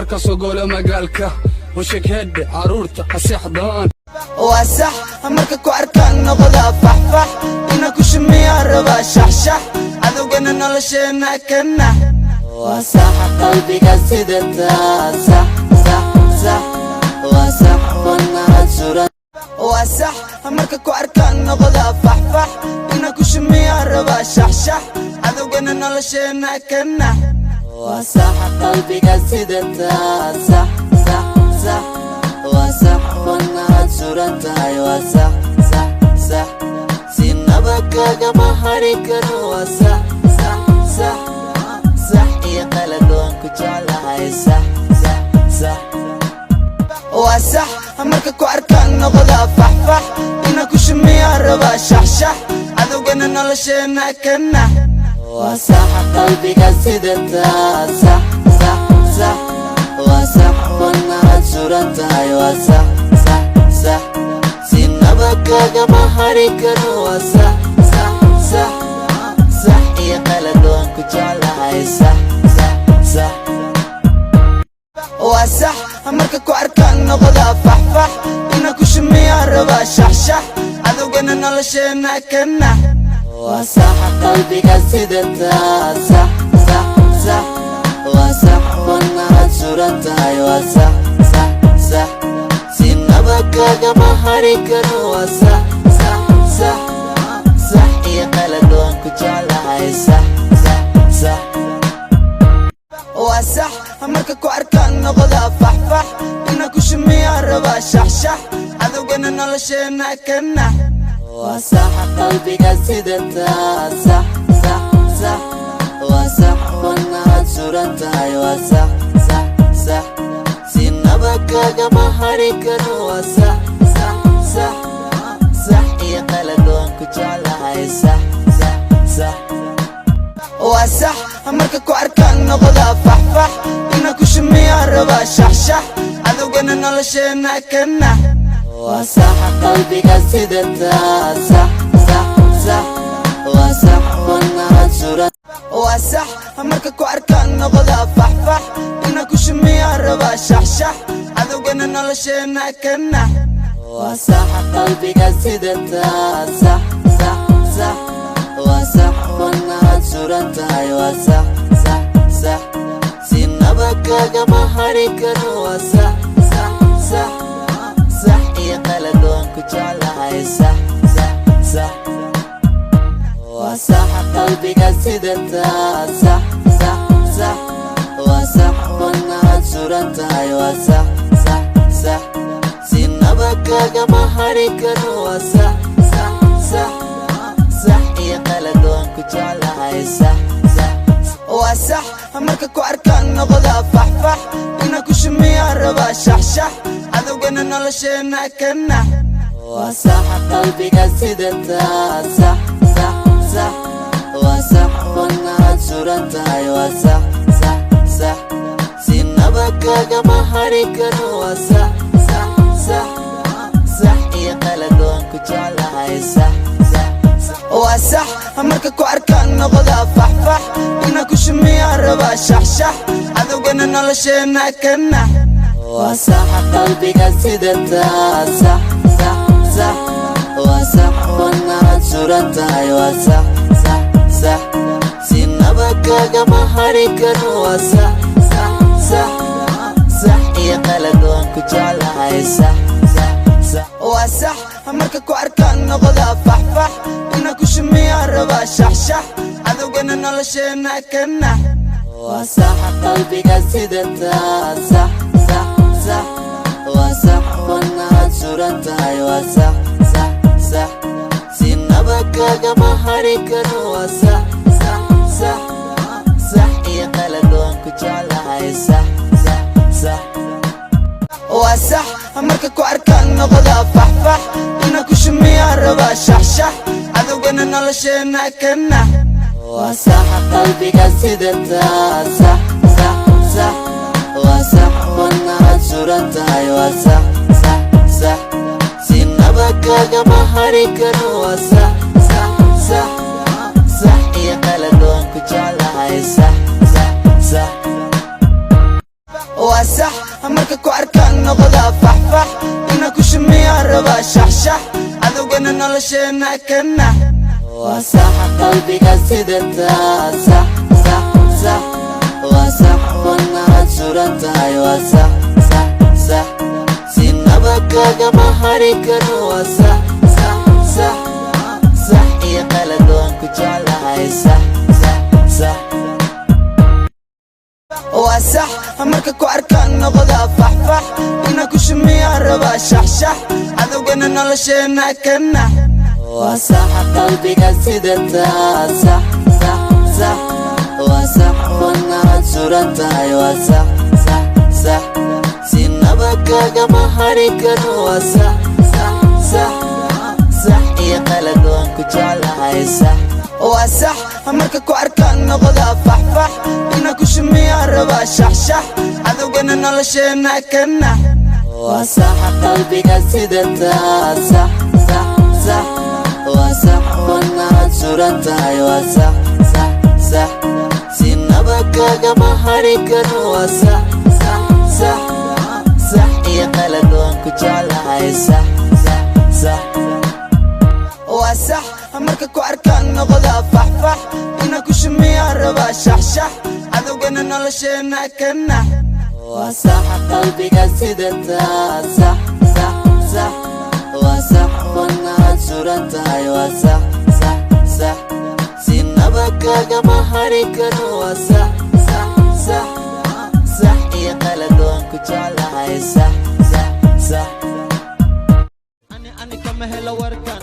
Marka soo goolo magaalka washeegheedhe, carruurta ha seexdaan. Waa sax, marka ku arkaan noqdaa faxfax, ina ku shumiyaa rabaa shaxshax, cadowgana nolosheena ka nax. Waa sax, qalbiga sidataa, sax, sax, sax, waa sax, wadnahaad suran. Waa sax, marka ku arkaan noqdaa faxfax, ina ku shumiyaa rabaa shaxshax, cadowgana nolosheena ka nax. Waa sax, qalbiga sidataa, sax, sax, sax, waa sax, wadnahaad suran tahay. Waa sax, sax, sax, sinaba kagama hari karo. Waa sax, sax, sax, sax iyo qalad, waan ku jeclahay, sax, sax, sax. Waa sax, marka ku arkaan noqdaa faxfax, ina ku shumiyaa rabaa shaxshax, cadowgana nolosheena ka nax. Waa sax, qalbiga sidataa, sax, sax, sax, waa sax, wadnahaad suran tahay. Waa sax, sax, sax, sinaba kagama hari karo. Waa sax, sax, sax, sax iyo qalad, waan ku jeclahay, sax, sax, sax. Waa sax, marka ku arkaan noqdaa faxfax, ina ku shumiyaa rabaa shaxshax, cadowgana nolosheena ka nax. Waa sax, qalbiga sidataa, sax, sax, sax, waa sax, wadnahaad suran tahay. Waa sax, sax, sax, sinaba kagama hari karo. Waa sax, sax, sax, sax iyo qalad, waan ku jeclahay, sax, sax, sax. Waa sax, marka ku arkaan noqdaa faxfax, ina ku shumiyaa rabaa shaxshax, cadowgana nolosheena ka nax. Waa sax, qalbiga sidataa, sax, sax, sax, waa sax, wadnahaad suran tahay. Waa sax, sax, sax, sinaba kagama hari karo. Waa sax, sax, sax, sax iyo qalad, waan ku jeclahay, sax, sax, sax. Waa sax, marka ku arkaan noqdaa faxfax, ina ku shumiyaa rabaa shaxshax, cadowgana nolosheena ka nax. Waa sax, qalbiga sidataa, sax, sax, sax, waa sax, wadnahaad suran. Waa sax, marka ku arkaan noqdaa faxfax, ina ku shumiyaa rabaa shaxshax, cadowgana nolosheena ka nax. Waa sax, qalbiga sidataa, sax, sax, sax, waa sax, wadnahaad suran tahay. Waa sax, sax, sax, sinaba kagama hari karo. Waa sax, sax, sax, sax iyo qalad, waan ku jeclahay, sax, sax, sax. Waa sax, qalbiga sidataa, sax, sax, sax, waa sax, wadnahaad suran tahay. Waa sax, sax, sax, sinaba kagama hari karo. Waa sax, sax, sax, sax iyo qalad, waan ku jeclahay, sax, sax. Waa sax, marka ku arkaan noqdaa faxfax, ina ku shumiyaa rabaa shaxshax, cadowgana nolosheena ka nax. Waa sax, qalbiga sidataa, sax, sax, sax, waa sax, wadnahaad suran tahay. Waa sax, sax, sax, sinaba kagama hari karo. Waa sax, sax, sax, sax iyo qalad, waan ku jeclahay, sax, sax. Waa sax, marka ku arkaan noqdaa faxfax, ina ku shumiyaa rabaa shaxshax, cadowgana nolosheena ka nax. Waa sax, qalbiga sidataa, sax, sax, sax, waa sax, wadnahaad suran tahay. Waa sax, sax, sax, sinaba kagama hari karo. Waa sax, sax, sax, sax iyo qalad, waan ku jeclahay, sax, sax, sax. Waa sax, marka ku arkaan noqdaa faxfax, ina ku shumiyaa rabaa shaxshax, cadowgana nolosheena ka nax. Waa sax, qalbiga sidataa, sax, sax, sax, waa sax, wadnahaad suran tahay. Waa sax, sax, sax, sinaba kagama hari karo. Waa sax, sax, sax, sax iyo qalad, waan ku jeclahay, sax, sax, sax. Waa sax, marka ku arkaan noqdaa faxfax, ina ku shumiyaa rabaa shaxshax, cadowgana nolosheena ka nax. Waa sax, qalbiga sidataa, sax, sax, sax, waa sax, wadnahaad suran tahay. Waa sax, sax, sax, sinaba kagama hari karo. Waa sax, sax, sax, sax iyo qalad, waan ku jeclahay, sax, sax, sax. Waa sax, marka ku arkaan noqdaa faxfax, ina ku shumiyaan rabaa shaxshax, cadowgana nolosheenna ka nax. Waa sax, qalbiga sidataa, sax, sax, sax. Waa sax, wadnahaad suran tahay. Waa sax, sax, sax, sinaba kagama hari karo. Waa sax, sax, sax, sax iyo qalad waan ku jeclahay, sax, sax, sax. Waa sax, marka ku arkaan noqdaa faxfax, ina ku shumiyaan rabaa shaxshax, cadowgana nolosheenna ka nax. Waa sax, qalbiga sidataa, sax, sax, sax. Waa sax, wadnahaad suran tahay. Waa sax, sax, sax, sinaba kagama hari karo. Waa sax, sax, sax, sax iyo qalad waan ku jeclahay, sax. Waa sax, marka ku arkaan noqdaa faxfax, ina ku shumiyaan rabaa shaxshax, cadowgana nolosheenna ka nax. Waa sax, qalbiga sidataa, sax, sax, sax. Waa sax, wadnahaad suran tahay. Waa sax, sax, sax, sinaba kagama hari karo. Waa sax, sax, sax, sax iyo qalad waan ku jeclahay, sax, sax, sax. Waa sax, marka ku arkaan noqdaa faxfax, ina ku shumiyaan rabaa shaxshax, cadowgana nolosheenna ka nax. Waa sax, qalbiga sidataa, sax, sax, sax. Waa sax, wadnahaad suran tahay. Waa sax, sax, sax, sinaba kagama hari karo. Waa sax, sax, sax, sax iyo qalad waan ku jeclahay, sax, sax, sax. Ani kama helo warkan.